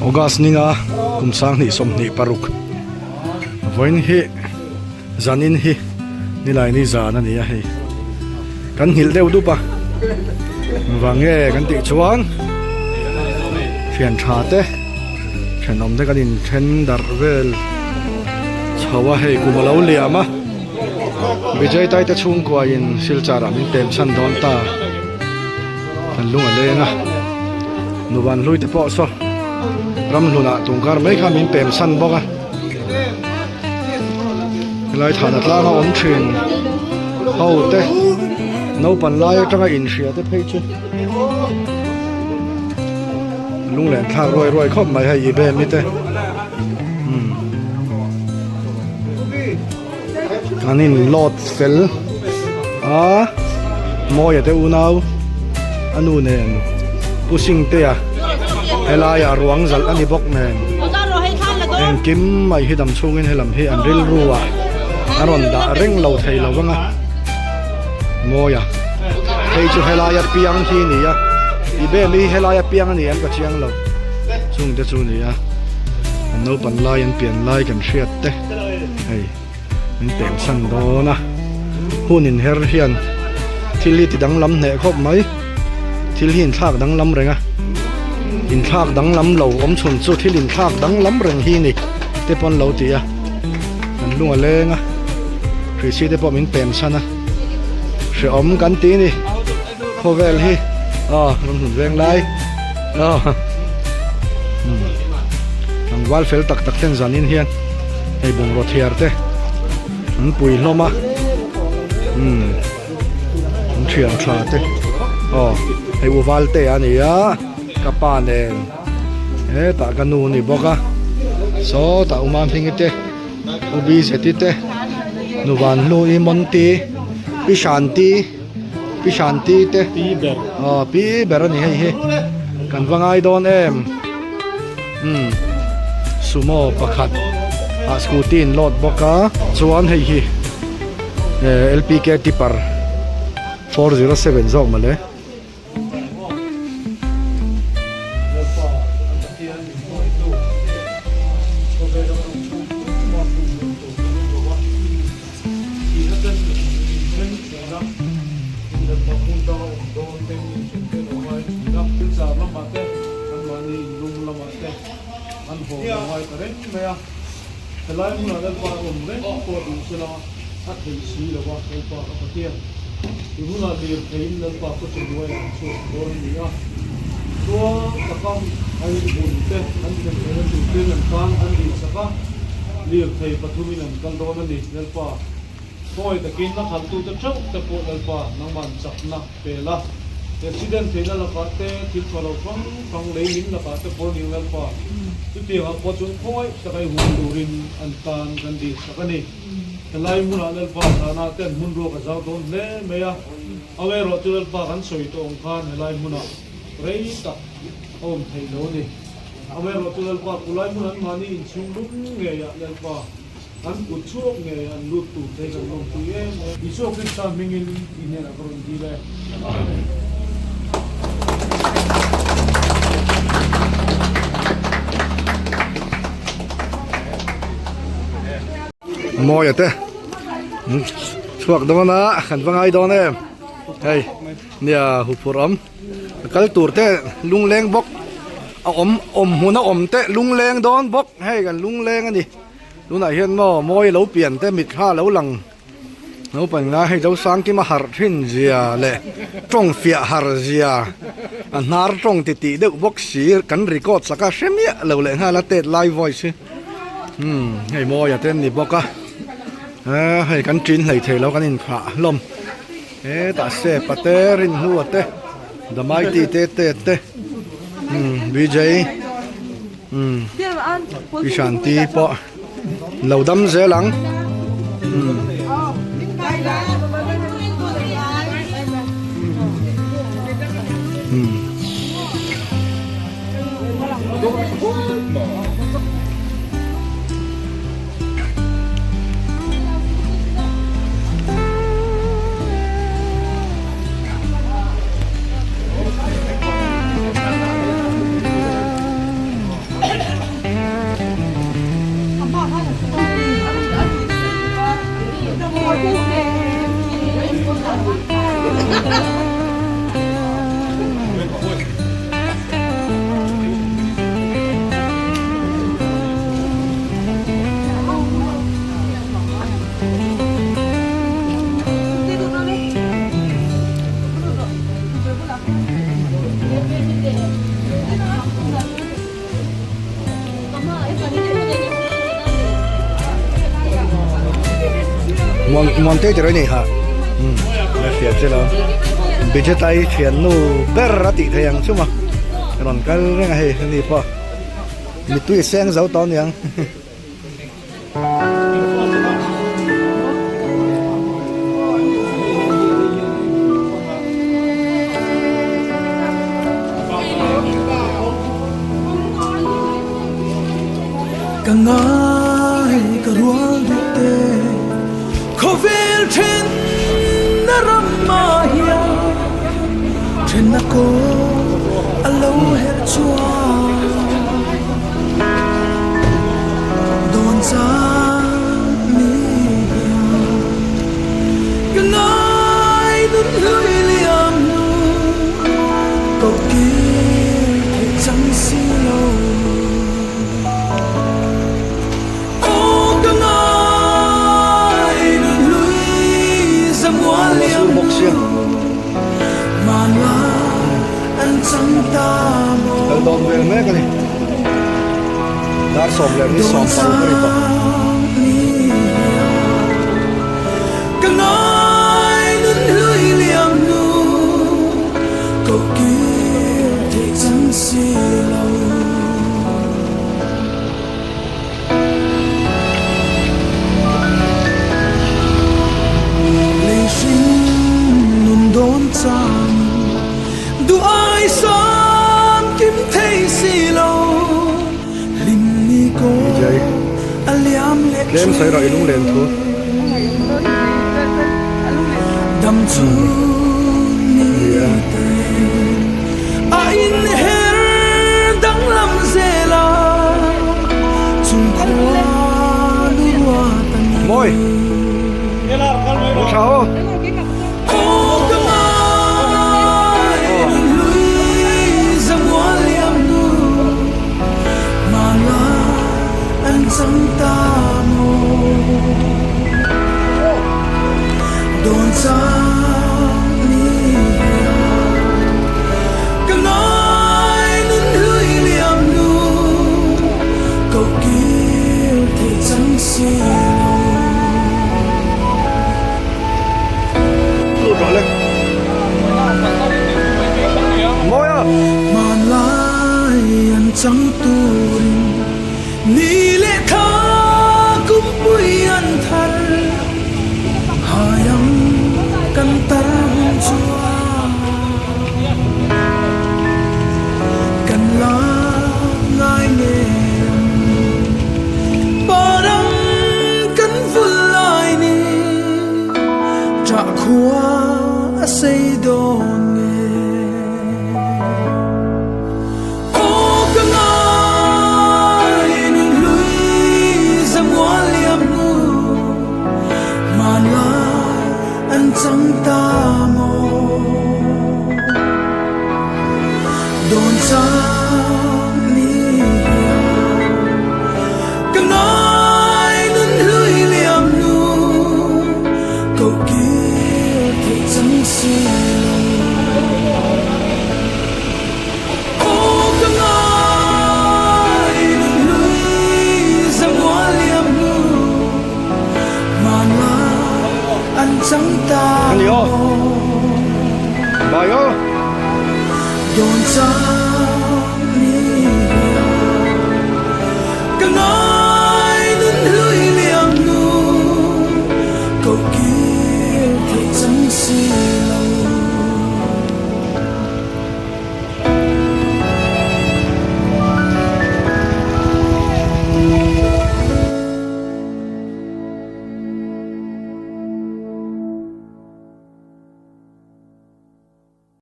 August ninga kum sanghnih 26 vawiin hi zanin hi nilaini zan a ni a hei kan nghilh deuh dup a vang nge kan tih chuan thian tha te thenawm te kan inthen darh vel chho a hei kum a lo liam a. Vijay Taite chhungkuain Silchar ah min pem chhan dawn ta kan lung a leng a Nuvan hlui te pawh saw ramhlun ah tungkar mai kha min pem chhan bawk a helai thana tlang a awm thin ho te naupan lai atanga inhria te phei chu lunglen thlak ruai ruai khawp mai hei i bem hi te. An in load fel a Mawia te unau a nu nen Pu Singtea helaiah ruang zalh a ni bawk nen engkim mai hi dam chhungin helam hi an rilru ah a rawn dah reng lo thei lo vang a Mawia hei chu helaia piang hi a ni a i bem hi helaia piang a ni em ka chiang lo chungte chu a ni a an naupan lai an pian lai kan hriat te hei min pem san dawn a hun in her hian thil hi ti danglam hneh khawp mai thil hi inthlak danglam reng a inthlak danglam lo awm chhun chu thil inthlak danglam reng hi ni te pawn lo ti a an lung a leng a hruihsi te pawh min pem san a hrehawm kan ti a ni khawvel hi aw rawn hmun veng lai aw tlangval fel tak tak ten zanin hian hei bungraw thiar te an pui hlawm a umm an thian tha te aw hei u valte a ni a ka pa nen hetah ka nu a ni bawk a sawtah u Mamhmingi te u Bizeti te Nuvanhlu-i Monti Pi Shanti. Pi Shanti te Pi ber aw pi ber a ni hei hi kan va ngai dawn em umm sumo pakhat ah scooty in load bawk a chuan hei hi eh lpk tipper 407 zawk mawle. Khawi takin a khalhtute theuh te pawh Lalpa nangman chakna pe la. Accident theihna lakah te, thil tha lo hrang hrang lei min lakah te pawh ning Lalpa chutiangah pawh chuan khawi taka i hum turin an tan kan dil sak a ni. Helai hmunah Lalpa zana te an hmun ruak a zau dawn hle mai a, amaherawh chu Lalpa kan sawi tawh ang khan helai hmunah rei tak a awm theih lo a ni. Amaherawh chu Lalpa kulai hmun an mahni inchhung lung ngeiah Lalpa. An kut chhuak nge an lut tur te kan lawmpui em em. Isua Krista hmingin i hnenah ka rawn dil e. Amen. Mawia te chhuak dawn a kan va ngai dawn em hei nia huphurh awm a kal tur te lungleng bawk a awm awm hmun a awm te lungleng dawn bawk hei kan lungleng a ni. Tunah hian maw mawi lo pian te mitthla lo lang naupang nga hei Zosangkima harh thin zia leh tawng fiah har zia a hnar tawng ti tih deuh bawk si kan record sak a hre miah lo leh nghal a tet lai voice hi umm hei mawia te an ni bawk a eh hei kan tin hlei thei lo kan inphah hlawm hetah sepa te rinhlua te the mighty te te te umm BJ. Umm Pi Shanti pawh lo dam zel ang umm. Umm. Muan Muantei tiraw i nei ha umm a hriat che lo Bijetai thiannu ber a tih theih ang chu maw rawn kal reng a hei ani pawh mittui a seng zo tawh aniang. Ka ngai ka rual duh te khawvel then na ram mah hian then na kaw a lo herh chuan dawn chang ni hian ka ngai nun hlui liam hnu koh kir theih chang si lo. Aw ka ngai nun hlui zamual liam hnu hmanlai an chang ta maw. Kal dawn vel mek a ni. Dar 11:16 a ni tawh. Ka ngai nun hlui liam hnu koh kir theih chang si lo. Lei hring nun dawn chang duh ai sam kim thei si lo hlim ni ko a liam leh Tlem sawi rawh i lunglen thu. Dam chu ni te a inher danglam zel a chung khua nu ruat a ni. Mawi. Tha aw. Aw ka ngai hlui zamual liam hnu hmanlai an chang ta maw dawn chang ni hian ka ngai nun hlui liam hnu koh kir theih chang si lo. Lut rawh le. Mawi a. Hmanlai an chang turin ni leh thla kumpui an thar hai ang kan tar hun chuan kan la ngai ngei ang parang kan vul lai ni. Ṭah khua a sei dawn nge? Aw ka ngai nun hlui zamual liam hnu hmanlai an chang ta maw? Dawn chang ni hian ka ngai nun hlui liam hnu koh kir theih chang si lo. Aw ka ngai nun hlui zamual liam hnu hmanlai an chang ta maw. Bye aw. Dawn chang.